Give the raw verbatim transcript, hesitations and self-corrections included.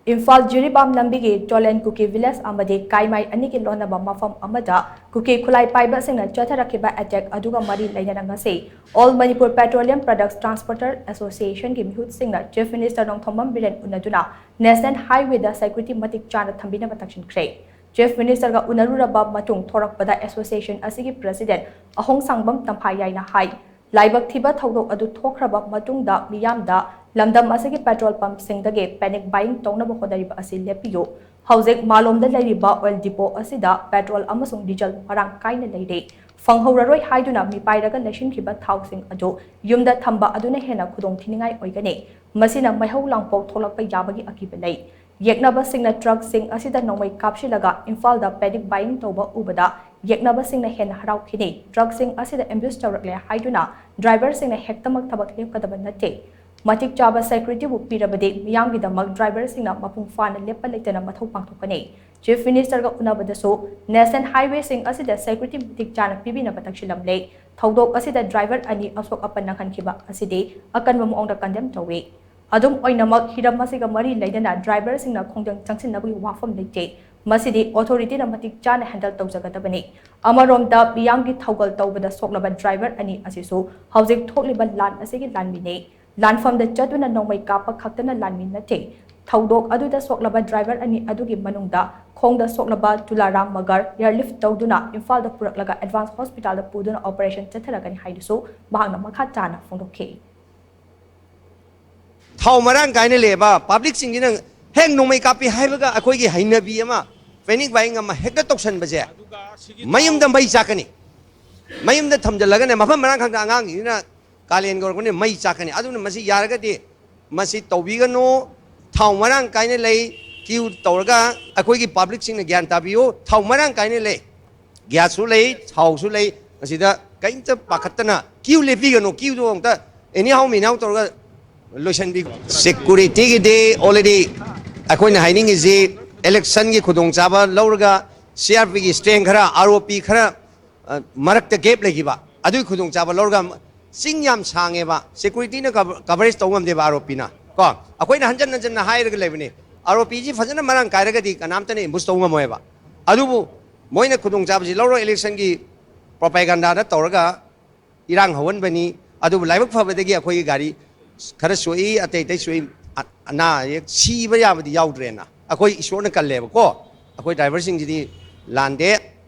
ꯏꯝꯐꯥꯜ ꯖꯤꯔꯤꯕꯥꯝ ꯂꯝꯕꯤꯒꯤ ꯆꯣꯂꯦꯟ ꯀꯨꯀꯤ ꯚꯤꯂꯦꯖ ꯑꯃꯗꯤ ꯀꯥꯏꯃꯥꯏ ꯑꯅꯤꯒꯤ ꯂꯣꯟꯅꯕ ꯃꯐꯝ ꯑꯃꯗ ꯀꯨꯀꯤ ꯈꯨꯠꯂꯥꯏ ꯄꯥꯏꯕꯁꯤꯡꯅ ꯆꯠꯊꯔꯛꯈꯤꯕ ꯑꯦꯇꯦꯛ ꯑꯗꯨꯒ ꯃꯔꯤ ꯂꯩꯅꯅ ꯉꯁꯤ All Manipur Petroleum Products Transporter Associationꯒꯤ ꯃꯤꯍꯨꯠꯁꯤꯡꯅ Chief Minister Nongthombam Biren ꯎꯅꯗꯨꯅ National Highwayꯗ security ꯃꯇꯤꯛ ꯆꯥꯅ ꯊꯝꯕꯤꯅꯕ ꯇꯛꯁꯤꯟꯈ꯭ꯔꯦ꯫ Chief Ministerꯒ ꯎꯅꯔꯨꯔꯕ ꯃꯇꯨꯡ ꯊꯣꯔꯛꯄꯗ association ꯑꯁꯤꯒꯤ president ꯑꯍꯣꯡꯁꯥꯡꯕꯝ ꯇꯝꯐꯥꯌꯥꯏꯅ ꯍꯥꯏ, ꯂꯥꯏꯕꯛ ꯊꯤꯕ ꯊꯧꯗꯣꯛ ꯑꯗꯨ ꯊꯣꯛꯈ꯭ꯔꯕ ꯃꯇꯨꯡꯗ ꯃꯤꯌꯥꯝꯗ ꯂꯝꯗꯝ ꯑꯁꯤꯒꯤ petrol pumpꯁꯤꯡꯗꯒꯤ panic buying ꯇꯧꯅꯕ ꯍꯣꯠꯅꯔꯤꯕ ꯑꯁꯤ ꯂꯦꯞꯄꯤꯌꯨ꯫ ꯍꯧꯖꯤꯛ ꯃꯥꯂꯣꯝꯗ ꯂꯩꯔꯤꯕ oil depot ꯑꯁꯤꯗ petrol ꯑꯃꯁꯨꯡ diesel ꯃꯔꯥꯡ ꯀꯥꯏꯅ ꯂꯩꯔꯦ꯫ ꯐꯪꯍꯧꯔꯔꯣꯏ ꯍꯥꯏꯗꯨꯅ ꯃꯤꯄꯥꯏꯔꯒ ꯂꯩꯁꯤꯟꯈꯤꯕ ꯊꯥꯎꯁꯤꯡ ꯑꯗꯨ ꯌꯨꯝꯗ ꯊꯝꯕ ꯑꯗꯨꯅ ꯍꯦꯟꯅ ꯈꯨꯗꯣꯡꯊꯤꯅꯤꯡꯉꯥꯏ ꯑꯣꯏꯒꯅꯤ꯫ ꯃꯁꯤꯅ ꯃꯩꯍꯧ ꯂꯥꯡꯄꯣꯛ ꯊꯣꯛꯂꯛꯄ ꯌꯥꯕꯒꯤ ꯑꯀꯤꯕ ꯂꯩ꯫ ꯌꯦꯛꯅꯕꯁꯤꯡꯅ truckꯁꯤꯡ ꯑꯁꯤꯗ ꯅꯣꯡꯃꯩ ꯀꯥꯞꯁꯤꯜꯂꯒ ꯏꯝꯐꯥꯜꯗ panic buying ꯇꯧꯕ ꯎꯕꯗ ꯌꯦꯛꯅꯕꯁꯤꯡꯅ ꯍꯦꯟꯅ ꯍꯔꯥꯎꯈꯤꯅꯤ꯫ Truckꯁꯤꯡ ꯑꯁꯤꯗ ambush ꯇꯧꯔꯛꯂꯦ ꯍꯥꯏꯗꯨꯅ driverꯁꯤꯡꯅ ꯍꯦꯛꯇꯃꯛ ꯊꯕꯛ ꯂꯦꯞꯀꯗꯕ ꯅꯠꯇꯦ꯫ ꯃꯇꯤꯛ ꯆꯥꯕ securityꯕꯨ ꯄꯤꯔꯕꯗꯤ ꯃꯤꯌꯥꯝꯒꯤꯗꯃꯛ driverꯁꯤꯡꯅ ꯃꯄꯨꯡ ꯐꯥꯅ ꯂꯦꯞꯄ ꯂꯩꯇꯅ ꯃꯊꯧ ꯄꯥꯡꯊꯣꯛꯀꯅꯤ꯫ Chief Ministerꯒ ꯎꯅꯕꯗꯁꯨ National Highwayꯁꯤꯡ ꯑꯁꯤꯗ security ꯃꯇꯤꯛ ꯆꯥꯅ ꯄꯤꯕꯤꯅꯕ ꯇꯛꯁꯤꯜꯂꯝꯂꯦ꯫ ꯊꯧꯗꯣꯛ ꯑꯁꯤꯗ driver ꯑꯅꯤ ꯑꯁꯣꯛ ꯑꯄꯟ ꯅꯪꯍꯟꯈꯤꯕ ꯑꯁꯤꯗꯤ ꯑꯀꯟꯕ ꯃꯑꯣꯡꯗ condemn ꯇꯧꯏ꯫ ꯑꯗꯨꯝ ꯑꯣꯏꯅꯃꯛ, ꯍꯤꯔꯝ ꯑꯁꯤꯒ ꯃꯔꯤ ꯂꯩꯅꯅ driverꯁꯤꯡꯅ ꯈꯣꯡꯖꯪ ꯆꯪꯁꯤꯟꯅꯕꯒꯤ ꯋꯥꯐꯝ ꯂꯩꯇꯦ꯫ ꯃꯁꯤꯗꯤ authorityꯅ ꯃꯇꯤꯛ ꯆꯥꯅ handle ꯇꯧꯖꯒꯗꯕꯅꯤ꯫ ꯑꯃꯔꯣꯝꯗ, ꯃꯤꯌꯥꯝꯒꯤ ꯊꯧꯒꯜ ꯇꯧꯕꯗ ꯁꯣꯛꯂꯕ driver ꯑꯅꯤ ꯑꯁꯤꯁꯨ ꯍꯧꯖꯤꯛ ꯊꯣꯛꯂꯤꯕ ꯂꯥꯟ ꯑꯁꯤꯒꯤ ꯂꯥꯟꯃꯤꯅꯤ꯫ ꯂꯥꯟꯐꯝꯗ ꯆꯠꯇꯨꯅ ꯅꯣꯡꯃꯩ ꯀꯥꯞꯄ ꯈꯛꯇꯅ ꯂꯥꯟꯃꯤ ꯅꯠꯇꯦ꯫ ꯊꯧꯗꯣꯛ ꯑꯗꯨꯗ ꯁꯣꯛꯂꯕ driver ꯑꯅꯤ ꯑꯗꯨꯒꯤ ꯃꯅꯨꯡꯗ ꯈꯣꯡꯗ ꯁꯣꯛꯂꯕ ꯇꯨꯂꯥꯔꯥꯝ ꯃꯒꯔ airlift ꯇꯧꯗꯨꯅ ꯏꯝꯐꯥꯜꯗ ꯄꯨꯔꯛꯂꯒ advance hospitalꯗ ꯄꯨꯗꯨꯅ operation ꯆꯠꯊꯔꯒꯅꯤ ꯍꯥꯏꯗꯨꯁꯨ ꯃꯍꯥꯛꯅ ꯃꯈꯥ ꯇꯥꯅ ꯐꯣꯡꯗꯣꯛꯈꯤ꯫ ꯊꯥꯎ ꯃꯔꯥꯡ ꯀꯥꯏꯅ ꯂꯩꯌꯦꯕ꯫ Publicꯁꯤꯡꯁꯤꯅ ꯍꯦꯛ ꯅꯣꯡꯃꯩ ꯀꯥꯞꯄꯤ ꯍꯥꯏꯕꯒ ꯑꯩꯈꯣꯏꯒꯤ ꯍꯩꯅꯕꯤ ꯑꯃ, panic buying ꯑꯃ ꯍꯦꯛꯇ ꯇꯧꯁꯟꯕꯁꯦ ꯃꯌꯨꯝꯗ ꯃꯩ ꯆꯥꯛꯀꯅꯤ꯫ ꯃꯌꯨꯝꯗ ꯊꯝꯖꯤꯜꯂꯒꯅꯦ, ꯃꯐꯝ ꯃꯔꯥꯡ ꯈꯪꯗ ꯑꯉꯥꯡꯁꯤꯡꯁꯤꯅ ꯀꯥꯂꯦꯟꯒ ꯑꯣꯏꯔꯛꯄꯅꯤꯅ ꯃꯩ ꯆꯥꯛꯀꯅꯤ꯫ ꯑꯗꯨꯅ ꯃꯁꯤ ꯌꯥꯔꯒꯗꯤ ꯃꯁꯤ ꯇꯧꯕꯤꯒꯅꯨ꯫ ꯊꯥꯎ ꯃꯔꯥꯡ ꯀꯥꯏꯅ ꯂꯩ꯫ Queue ꯇꯧꯔꯒ ꯑꯩꯈꯣꯏꯒꯤ publicꯁꯤꯡꯅ ꯒ꯭ꯌꯥꯟ ꯇꯥꯕꯤꯌꯨ꯫ ꯊꯥꯎ ꯃꯔꯥꯡ ꯀꯥꯏꯅ ꯂꯩ꯫ Gasꯁꯨ ꯂꯩ, ꯊꯥꯎꯁꯨ ꯂꯩ꯫ ꯃꯁꯤꯗ ꯀꯔꯤꯝꯇ ꯄꯥꯈꯠꯇꯅ queue ꯂꯦꯞꯄꯤꯒꯅꯨ꯫ Queueꯗꯣ ꯑꯃꯨꯛꯇ anyhow ꯃꯤꯅꯥꯎ ꯇꯧꯔꯒ ꯂꯣꯏꯁꯤꯟꯕꯤꯈꯣ꯫ Securityꯒꯤꯗꯤ already ꯑꯩꯈꯣꯏꯅ ꯍꯥꯏꯅꯤꯡꯉꯤꯁꯤ electionꯒꯤ ꯈꯨꯗꯣꯡꯆꯥꯕ ꯂꯧꯔꯒ CRPꯒꯤ strength ꯈꯔ, ROP ꯈꯔ, ꯑ, ꯃꯔꯛꯇ gap ꯂꯩꯈꯤꯕ, ꯑꯗꯨꯒꯤ ꯈꯨꯗꯣꯡꯆꯥꯕ ꯂꯧꯔꯒ ꯆꯤꯡ ꯌꯥꯝ ꯁꯥꯡꯉꯦꯕ, securityꯅ cover-, coverage ꯇꯧꯕ ꯉꯝꯗꯦꯕ ROPꯅ꯫ ꯀꯣ, ꯑꯩꯈꯣꯏꯅ ꯍꯟꯖꯟ ꯍꯟꯖꯟꯅ ꯍꯥꯏꯔꯒ ꯂꯩꯕꯅꯤ꯫ ꯑꯥꯔ ꯑꯣ ꯄꯤꯁꯤ ꯐꯖꯅ ꯃꯔꯥꯡ ꯀꯥꯏꯔꯒꯗꯤ ꯀꯅꯥꯝꯇꯅ ꯑꯦꯝꯕꯨꯁ ꯇꯧꯕ ꯉꯝꯃꯣꯏꯕ꯫ ꯑꯗꯨꯕꯨ ꯃꯣꯏꯅ ꯈꯨꯗꯣꯡꯆꯥꯕꯁꯤ ꯂꯧꯔꯣ, ꯏꯂꯦꯛꯁꯟꯒꯤ ꯄ꯭ꯔꯣꯄꯥꯒꯟꯗꯥꯗ ꯇꯧꯔꯒ ꯏꯔꯥꯡ ꯍꯧꯍꯟꯕꯅꯤ꯫ ꯑꯗꯨꯕꯨ ꯂꯥꯏꯕꯛ ꯐꯕꯗꯒꯤ ꯑꯩꯈꯣꯏꯒꯤ ꯒꯥꯔꯤ ꯈꯔ ꯁꯣꯛꯏ, ꯑꯇꯩ ꯑꯇꯩ ꯁꯣꯛꯏ, ꯑ- ꯑꯅꯥ ꯑꯌꯦꯛ ꯁꯤꯕ ꯌꯥꯕꯗꯤ ꯌꯥꯎꯗ꯭ꯔꯦꯅ꯫ ꯑꯩꯈꯣꯏ ꯏꯁꯣꯔꯅ ꯀꯜꯂꯦꯕꯀꯣ, ꯑꯩꯈꯣꯏ ꯗ꯭ꯔꯥꯏꯚꯔꯁꯤꯡꯁꯤꯗꯤ ꯂꯥꯟꯗꯦ꯫